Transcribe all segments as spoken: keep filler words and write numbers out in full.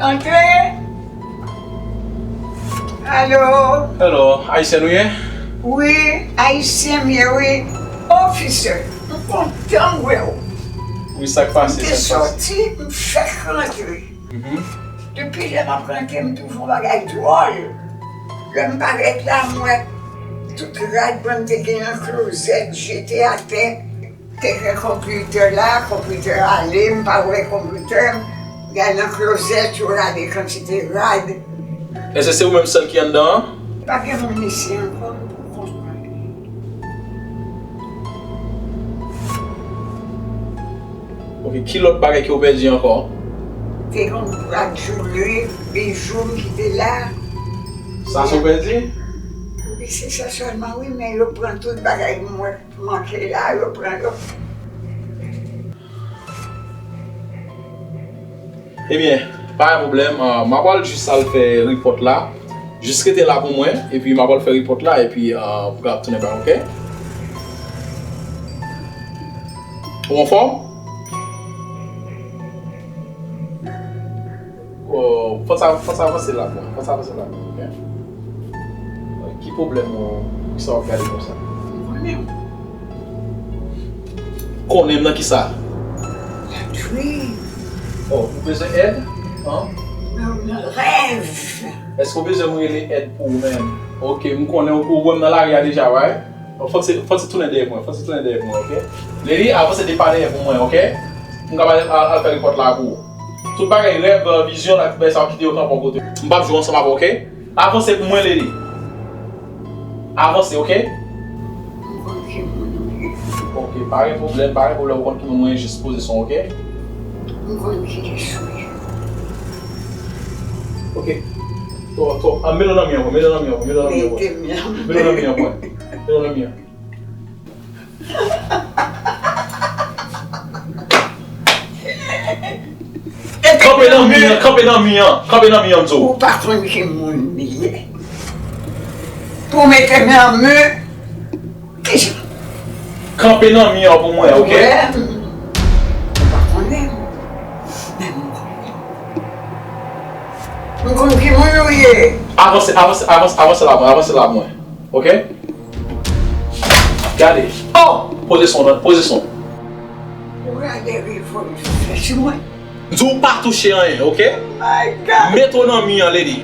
Antre! Alo! Hello, Ayisyen ou ye? Wi, Ayisyen m ye, wi. Officer, m kontan wè w. Wi, sa k pase, sa k pase? M te sòti, m fèk rantre. Mhm. Depi lè m ap rantre, m twouve yon bagay dwòl. Lè m parèt la, m wè tout rad mwen m te gen nan klozèt jete atè. Te gen konpitè la, konpitè ale, m pa wè konpitè, m gade nan klozèt yo, gade kantite rad. Èske se ou menm sèl ki anndan an? Pa gen moun isi ankò, m pou kont mwen. Ok, ki lòt bagay ke w pèdi ankò? Te gen yon bwa djoule, bijou m ki te la. Sa se w pèdi? Wi, se sa sèlman, wi, men yo pran tout bagay m wè. Manke la, yo pran yo. Ebyen, pa gen pwoblèm, ah, m ap al jis al fè repòt la. Jis rete la pou mwen, epi m ap al fè repòt la, epi, ah, m ka tounen ba, ok? Ou anfòm? Oh, fò sa, fò sa avanse la pou mwen. Fò sa avanse la pou mwen, ok? Ki pwoblèm ou, kisa w ap gade konsa? M konnen w. Konnen m nan kisa? Latrin. Oh, ou bezwen èd? An? Nan, nan rèv. Èske w bezwen m rele èd pou ou menm? Ok, m konnen ou, ou wè m nan lari a deja, right? Fò ti, fò ti tounen dèyè mwen, fò ti tounen dèyè mwen, ok? Lady, avanse de pa dèyè pou mwen, ok? M kapab al, al fè repòt la pou ou. Tout bagay, rèv, vizyon, la, tout bagay sa, kite yo kanpe yon kote. M p ap jwe ansanm avè w, ok? Avanse pou mwen, Lady. Avanse, ok? M konn ki moun ou ye. Ok, pa gen pwoblèm, pa gen pwoblèm, ou konn ki moun mwen ye, jis poze son, ok? M konn ki kès ou ye. Ok. To, to, ah, mete w nan mi an, mete w nan mi an, mete w nan mi an. Mete m nan. Mete w nan mi an, mwen. Mete w nan mi an. Kanpe nan mi an, kanpe nan mi an, kanpe nan mi an, m di w. Ou pa konn ki moun li ye. Pou mete m nan mi, kisa? Kanpe nan mi an pou mwen, ok? Wè, m pa konnen. Men m konnen. M konn ki moun ou ye. Avanse, avanse, avanse, avanse la mwen, avanse la mwen. Ok? Gade. Oh! Poze son, poze son. Ou rale revòlvè sou mwen. M di w pa touche anyen, ok? My God! Mete w nan mi an, Lady.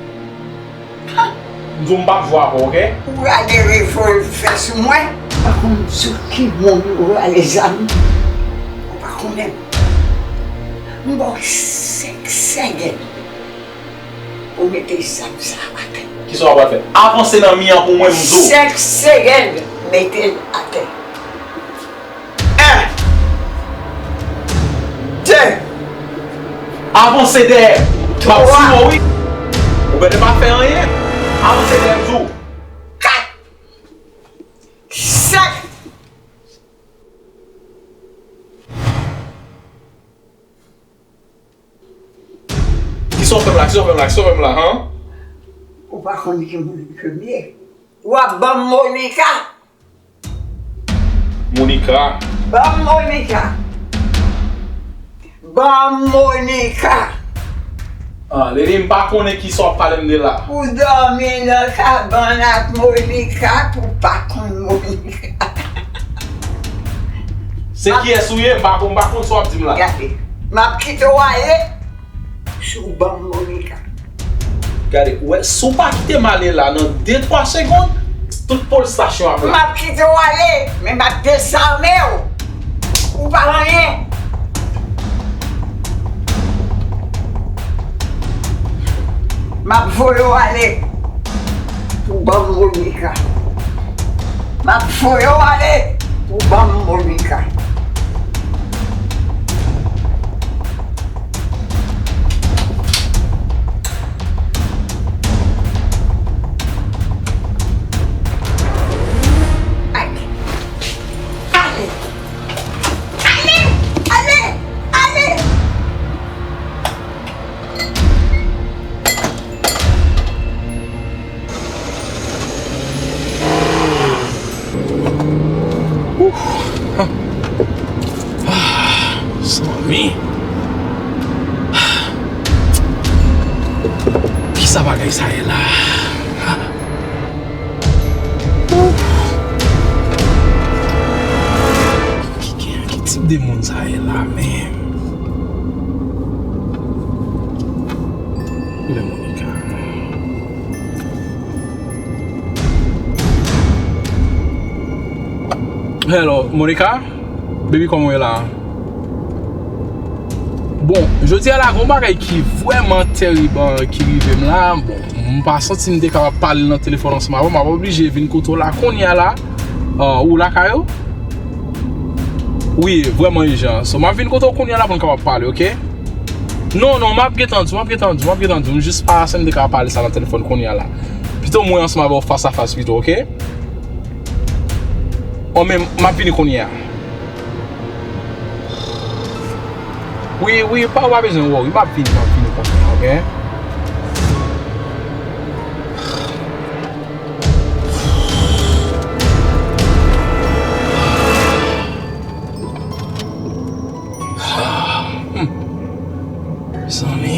Ha! M di w m p ap jwe avè w, ok? Ou rale revòlvè sou mwen. Pa konn sou ki moun ou rale zam. Ou pa konnen m. M ba w senk segèn. Ou mete zam sa a atè. Kisa w ap fè? Avanse nan mi an pou mwen, m di w. Senk segèn, mete l atè. En. De. Avanse dèyè. M ap tire w, wi. Ou bèt pa fè anyen. Avanse dèyè, m di w. Kat. Senk. Kisa w fè m la? Kisa w fè m la? Kisa w fè m la, han? Ou pa konn ki moun ke m ye. W ap ban m Monica. Monica. Ban m Monica. Ban m Monica. Ah, Lady, m pa konnen kisa w ap pale m de la. Ou dòmi nan kabann ak Monica pou w pa konn Monica. Se kiyès ou ye? M pa konn, m pa konn sa w ap di m la. Gade, m ap kite w ale si w ban m Monica. Gade, ou wè, si w pa kite m ale la nan de, twa segonn, tout polis stasyon ap la. M ap kite w ale, men m ap dezame w. Ou pa anyen. M ap voye w ale pou w ban m Monica. M ap voye w ale pou w ban m Monica. Ale. Ale. Ale. Ale. Ale. Ouf. Ah, zanmi. Kisa bagay sa ye la? Ki, ki, ki tip de moun sa ye la menm? Kote Monica? Hello, Monica? Baby, kòman w ye la? Bon, jodi a la, gon bagay ki vrèman terib, euh, ki rive m la. Bon, m pa santi m te kapab pale nan telefòn ansanm avè w. M ap oblije vin kote w la kounye a la. Ah, ou lakay ou? Wi, vrèman ijan. So, m ap vin kote w kounye a la pou n kapab pale, oke? Non, non, m ap gentan di w, m ap gentan di w, m ap gentan di w. M jis pa santi m te kapab pale sa nan telefòn kounye a la. Pito m wè ansanm avè w fas a fas pito, oke? Ou menm, m ap vini kounye a. Wi, wi, pa, ou pa bezwen worry, m ap vini, m ap vini kounye a, oke? Hmm. Mezanmi.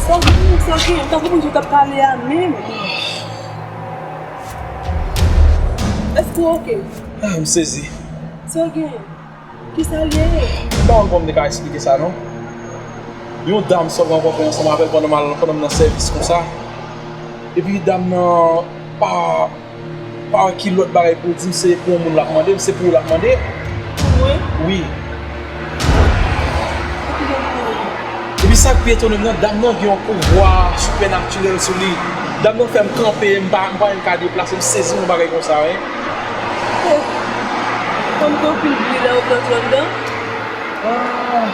Sa w gen, sa w gen? Tankou moun yo t ap pale a menm. Èske w oke? Ah, m sezi. Sa w gen? Kisa l ye? M pa konn kòman m te ka eksplike sa, non. Yon dam sa w rankontre ansanm avè l pandan m al, pandan m nan sèvis konsa. Epi dam nan pa, pa wè ki lòt bagay pou l di m, se pou yon moun l ap mande m, se pou ou l ap mande. Pou mwen? Wi. Pou ki dam pou mwen? Epi sa k pi etone m nan, dam nan gen yon pouvwa sipènatirèl sou li. Dam nan fè m kanpe, m pa, m pa menm ka deplase, m sezi yon bagay konsa, wi. Oh. Kòm te okipe lè w pran twa anndan? Ah.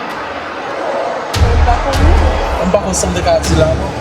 M pa konnen. M pa konn sa m te ka di la, non.